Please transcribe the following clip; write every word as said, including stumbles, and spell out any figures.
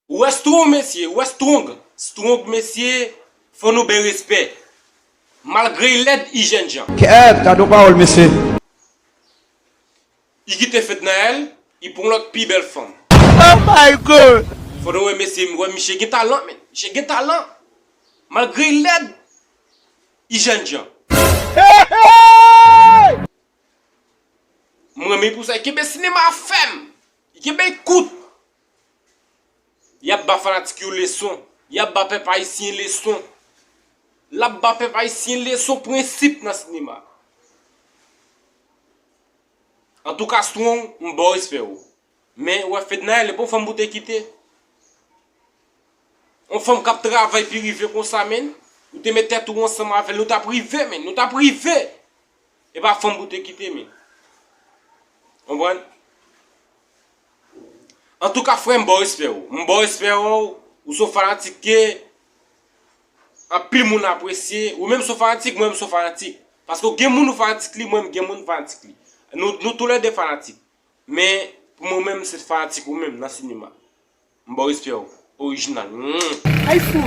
Ou wè Strong, mesye, ou wè Strong. Strong, mesye, fò nou bay respè. Malgre l lèd, li jènjan. Kèt, gade yon pawòl, mesye. Li kite Fednaelle, li pran lòt pi bèl fanm. Oh my God! Fò nou wè, mesye, wè, misye gen talan, men. Misye gen talan. Malgre l lèd, li jènjan. M renmen pou sa, li kenbe sinema a fèm. Li kenbe l kout. Y ap ba fanatik yo leson. Y ap ba pèp ayisyen leson. L ap ba pèp ayisyen leson prensip nan sinema. Antouka, Strong, m ba w respè w. Men, ou wè, Fednaelle, e pa yon fanm pou te kite. Yon fanm k ap travay pi rive konsa, menn. Ou te met tèt ou ansanm avè l, nou t ap rive, menn. Nou t ap rive. E pa fanm pou te kite, menn. Konprann? Antouka, frè, m ba w respè w. M ba w respè w. Ou se yon fanatik ke anpil moun apresye. Ou menm se yon fanatik, mwen menm se yon fanatik. Paske gen moun ou fanatik li, mwen menm gen moun m fanatik li. Nou, nou toulède fanatik. Men, pou mwen menm, se fanatik ou menm nan sinema. M ba w respè w. Orijinal. Mm. Ay fou!